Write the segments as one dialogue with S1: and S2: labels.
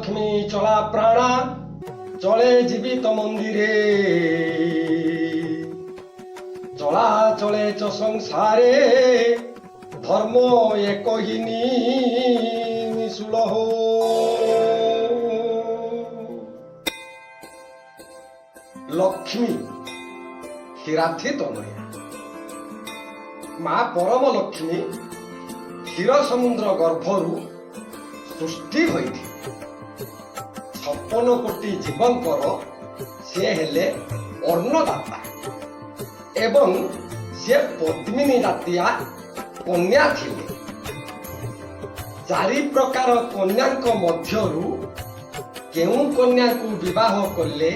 S1: ଲକ୍ଷ୍ମୀ ଚଳା ପ୍ରାଣା, ଚଳେ ଜୀବିତ ମନ୍ଦିରେ। ଚଳା ଚଳେ ଚ ସଂସାରେ, ଧର୍ମ ଏକ ହି ନିଶୂଳ ହୋ। ଲକ୍ଷ୍ମୀ କ୍ଷୀରାବ୍ଧି ତନୟା, ମା ପରମ ଲକ୍ଷ୍ମୀ କ୍ଷୀର ସମୁଦ୍ର ଗର୍ଭରୁ ସୃଷ୍ଟି ହୋଇଥିଲେ। 56 କୋଟି ଜୀବଙ୍କର ସେ ହେଲେ ଅନ୍ନଦାତା ଏବଂ ସେ ପଦ୍ମିନୀ ଜାତିଆ କନ୍ୟା ଥିଲେ। ଚାରି ପ୍ରକାର କନ୍ୟାଙ୍କ ମଧ୍ୟରୁ କେଉଁ କନ୍ୟାକୁ ବିବାହ କଲେ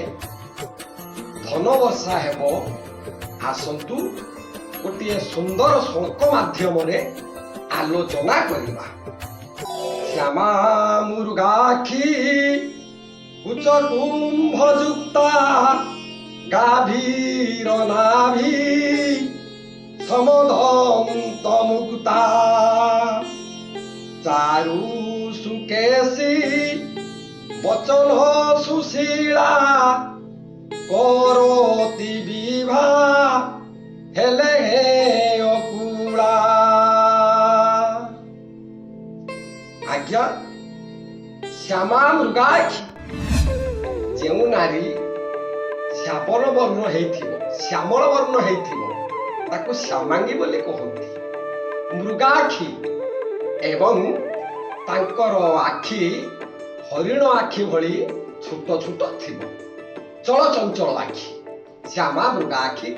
S1: ଧନ ବର୍ଷା ହେବ, ଆସନ୍ତୁ ଗୋଟିଏ ସୁନ୍ଦର ଶ୍ଳୋକ ମାଧ୍ୟମରେ ଆଲୋଚନା କରିବା। ଶ୍ୟାମା ମୃଗାକ୍ଷୀ କୁଚ କୁମ୍ଭଯୁକ୍ତା, ଗାଭୀର ନାଭି ସମଦନ୍ତ ମୁକ୍ତା, ଚାରୁ ସୁକେଶୀ ବଚନ ସୁଶୀଳା, କରତି ବିଭା ହେଲେ ଅକୁଳା। ଆଜ୍ଞା, ଶ୍ୟାମା ମୃଗାକ୍ଷୀ, ଯେଉଁ ନାରୀ ଶ୍ୟାମଳ ବର୍ଣ୍ଣ ହେଇଥିବ, ଶ୍ୟାମଳ ବର୍ଣ୍ଣ ହେଇଥିବ, ତାକୁ ଶ୍ୟାମାଙ୍ଗୀ ବୋଲି କହନ୍ତି। ମୃଗାକ୍ଷୀ ଏବଂ ତାଙ୍କର ଆଖି ହରିଣ ଆଖି ଭଳି ଛୋଟ ଛୋଟ ଥିବ, ଚଳଚଞ୍ଚଳ ଆଖି, ଶ୍ୟାମା ମୃଗାକ୍ଷୀ।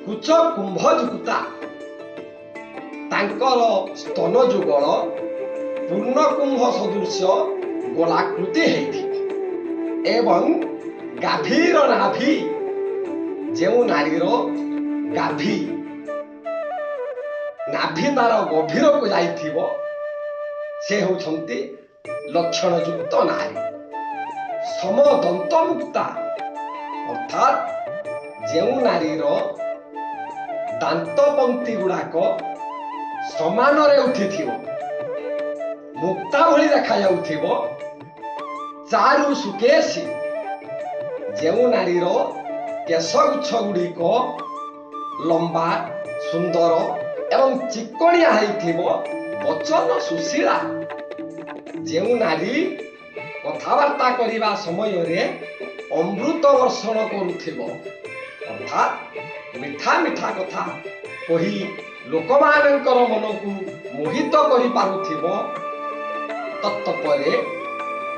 S1: କୁଚ କୁମ୍ଭ ଯୁକ୍ତା, ତାଙ୍କର ସ୍ତନ ଯୁଗଳ ପୂର୍ଣ୍ଣ କୁମ୍ଭ ସଦୃଶ୍ୟ ଗୋଲାକୃତି ହେଇଥିବ ଏବଂ ଗାଭୀର ନାଭି, ଯେଉଁ ନାରୀର ନାଭି ତାର ଗଭୀରକୁ ଯାଇଥିବ, ସେ ହେଉଛନ୍ତି ଲକ୍ଷଣଯୁକ୍ତ ନାରୀ। ସମଦନ୍ତ ମୁକ୍ତା, ଅର୍ଥାତ୍ ଯେଉଁ ନାରୀର ଦାନ୍ତ ପଙ୍କ୍ତି ଗୁଡାକ ସମାନରେ ଉଠିଥିବ, ମୁକ୍ତା ଭଳି ଦେଖାଯାଉଥିବ। ଚାରୁ ସୁକେଶୀ, ଯେଉଁ ନାରୀର କେଶଗୁଚ୍ଛ ଗୁଡ଼ିକ ଲମ୍ବା, ସୁନ୍ଦର ଏବଂ ଚିକଣିଆ ହେଇଥିବ। ବଚନ ସୁଶୀଳା, ଯେଉଁ ନାରୀ କଥାବାର୍ତ୍ତା କରିବା ସମୟରେ ଅମୃତ ବର୍ଷଣ କରୁଥିବ, ଅର୍ଥାତ୍ ମିଠା ମିଠା କଥା କହି ଲୋକମାନଙ୍କର ମନକୁ ମୋହିତ କରିପାରୁଥିବ। ତତ୍ପରେ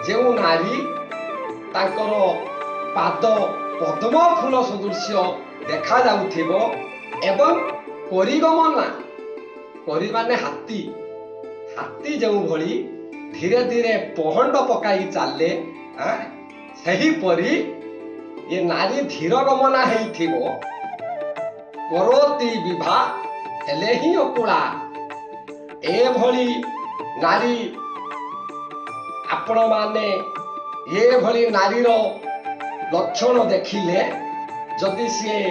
S1: ଯେଉଁ ନାରୀ ତାଙ୍କର ପାଦ ପଦ୍ମ ଫୁଲ ସଦୃଶ୍ୟ ଦେଖାଯାଉଥିବ ଏବଂ କରିଗମନା, କରି ମାନେ ହାତୀ, ହାତୀ ଯେଉଁଭଳି ଧୀରେ ଧୀରେ ପହଣ୍ଡ ପକାଇ ଚାଲେ, ସେହିପରି ଏ ନାରୀ ଧୀର ଗମନା ହେଇଥିବ। କରୋତି ବିଭା ହେଲେ ହିଁ ଅକୁଳା। ଏଭଳି ନାରୀ, ଆପଣମାନେ ଏଭଳି ନାରୀର ଲକ୍ଷଣ ଦେଖିଲେ, ଯଦି ସିଏ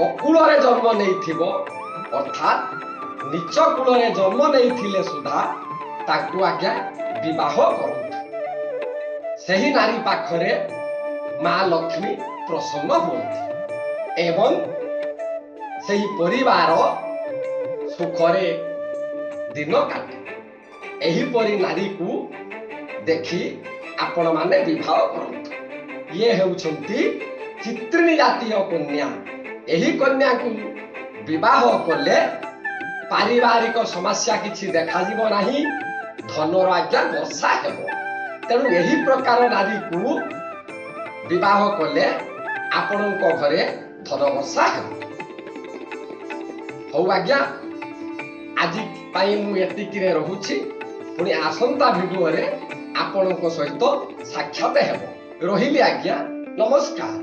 S1: ଅକୁଳରେ ଜନ୍ମ ନେଇଥିବ, ଅର୍ଥାତ୍ ନୀଚ କୂଳରେ ଜନ୍ମ ନେଇଥିଲେ ସୁଦ୍ଧା ତାକୁ ଆଜ୍ଞା ବିବାହ କରନ୍ତୁ। ସେହି ନାରୀ ପାଖରେ ମା ଲକ୍ଷ୍ମୀ ପ୍ରସନ୍ନ ହୁଅନ୍ତି ଏବଂ ସେହି ପରିବାର ସୁଖରେ ଦିନ କାଟେ। ଏହିପରି ନାରୀକୁ ଦେଖି ଆପଣମାନେ ବିବାହ କରନ୍ତୁ। ଇଏ ହେଉଛନ୍ତି ଚିତ୍ରିଣୀ ଜାତୀୟ କନ୍ୟା। ଏହି କନ୍ୟାକୁ ବିବାହ କଲେ ପାରିବାରିକ ସମସ୍ୟା କିଛି ଦେଖାଯିବ ନାହିଁ, ଧନର ଆଜ୍ଞା ବର୍ଷା ହେବ। ତେଣୁ ଏହି ପ୍ରକାର ନାରୀକୁ ବିବାହ କଲେ ଆପଣଙ୍କ ଘରେ ଧନ ବର୍ଷା ହେବ। ହଉ ଆଜ୍ଞା, ଆଜି ପାଇଁ ମୁଁ ଏତିକିରେ ରହୁଛି। ପୁଣି ଆସନ୍ତା ଭିଡିଓରେ ଆପଣଙ୍କ ସହିତ ସାକ୍ଷାତ ହେବ। ରହିଲି ଆଜ୍ଞା, ନମସ୍କାର।